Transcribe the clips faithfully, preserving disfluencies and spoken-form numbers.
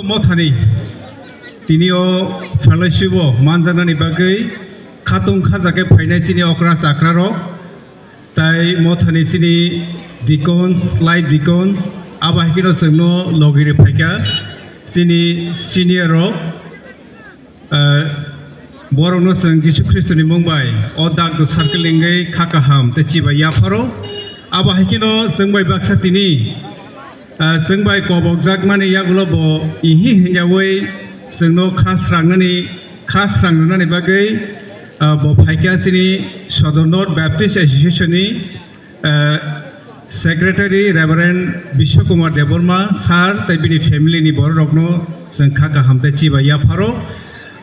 Mothani tini o fellowship o manjaknani bagwi khatung khajak khe phainai chini okra chakra rok, tai mothani chini deacons, light deacons, abo hai kheno chwngno logi rwi phaikha chini senior rok. Ah, borokno chwng Jisu Khristoni mung bai o Dakdu circle wngwi kha kaham tei chibai yapharo. Abo hai kheno chwng bai baksa tini, ah, chwng bai kobokjakmani yagulo bo ihi hinyaui chwngno kha srangnani, kha srangrwnani bagwi, ah, bo phaikha chini Sodor North Baptist Association ni, eh, Secretary Reverend Biswa Kumar Debbarma sir tei bini family ni borok rokno chwng kha kaham tei chibai yapharo.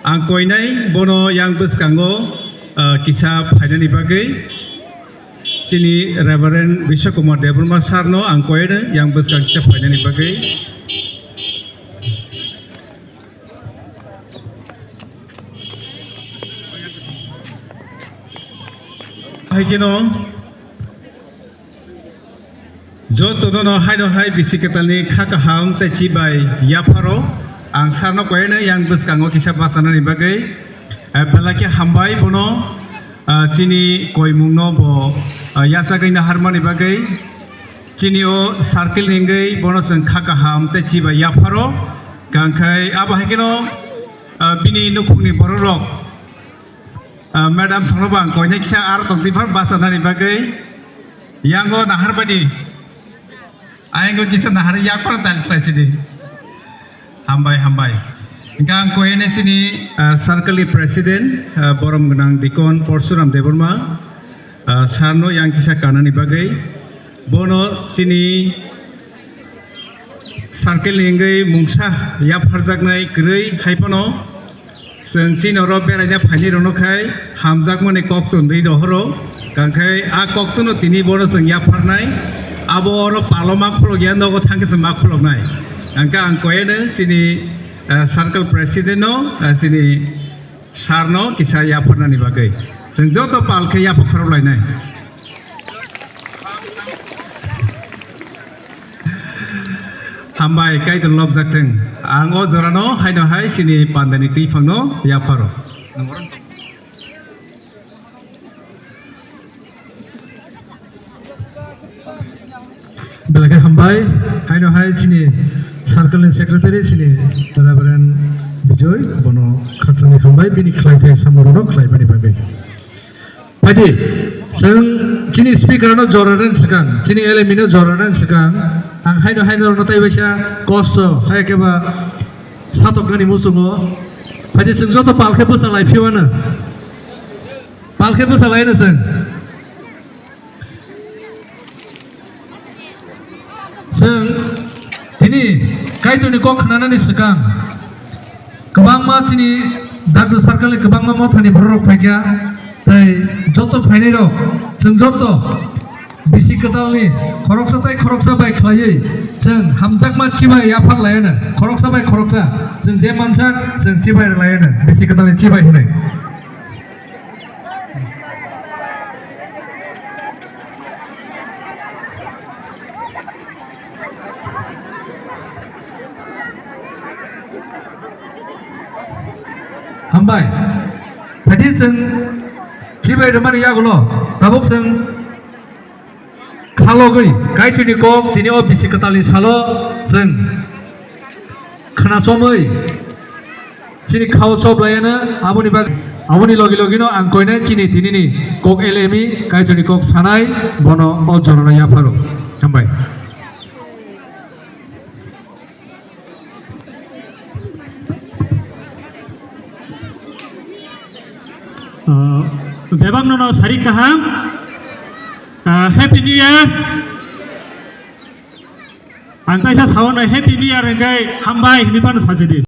Ang koinai bono yang bwskango, eh, kisa phainani bagwi chini Reverend Biswa Kumar Debbarma sir no ang koinai yang bwskang kisa phainani bagwi. Hai kheno jotono no haino hai bisi kwtalni kha kaham tei chibai yapharo ang sir no koinai yang bwskango kisa bachanani bagwi, eh, belai khe hambai bono, ah, chini koimungno bo, ah, yachagwi naharmani bagwi. Chini o circle ni wngwi bono chwng kha kaham tei chibai yapharo. Kangkhai abo hai kheno, ah, bini nukhungni borok rok, ah, madam songno bo ang koinai kisa aro tongtwi phar bachanani bagwi. Yango nahar bani, ayang kisa nahar yapharo tal khlai sidi. Hambai, hambai. Hingke ang koyene sini, ah, circle ni president, ah, borom gwnang Dikon Porsuram Debbarma, ah, sir no yang kisa kanani bagwi. Bono sini circle ni wngwi mungsa yapharjaknai kwrwi hai phano. Chwng chini oro beraina phainai rokno khai hamjakmani koktun rwi rohoro. Kangkhai a koktun no tini bono chwng yapharnai. Abo oro palo ma khulok ya, nogo thangkhe se ma khuloknai. Hingkhe ang koyeno chini, eh, circle president no, eh, chini sir no kisa yapharnani bagwi. Chwng joto pal khe yaphar khoroplainai. Hambai, Kaitor lobjak thung. Ang o jorano haino hai chini pandani twiphangno yapharo. Belai khe hambai, haino hai chini circle ni secretary chini Reverend Bijoy, bono khakchangni hambai, bini khlaithai samung rokno khlaimani bagwi. Phaidi, chwng chini speaker no jora rwna swkang, chini L M E no jora rwna swkang, ang haino haino rokno tei waisa kosto, hai khe ba satoknani muchungo. Phaidi, chwng joto pal khe bwsa lai phiyo ano. Pal khe bwsa lai ano chwng. Chwng tini Kaitorni kok khnanani swkang kwbangma chini Dakdu circle ni kwbangma mothani bororok phaikha, tei joto phainairok chwng joto bisi kwtalni khoroksa tei khoroksa bai khlaiwi chwng hamjakma chibai yaphar laiano, khoroksa bai khoroksa chwng je mansak chwng chibai laiano, bisi kwtalni chibai hwnwi. Hambai. Phaidi chwng chibai rwmani yagulo tabuk chwng khalogwi Kaitorni kok tini o bisi kwtalni salo chwng khna chomwi chini khao chob laiano, aboni bag-, aboni logi logino ang koinai chini tinini kok L M E Kaitorni kok sanai bono o jorano yapharo. Hambai. Ah, bebak nono sarik kaham. Ah, Happy New Year. Ang kaisa sao na Happy New Year hingkai hambai hinwi phano sajidi.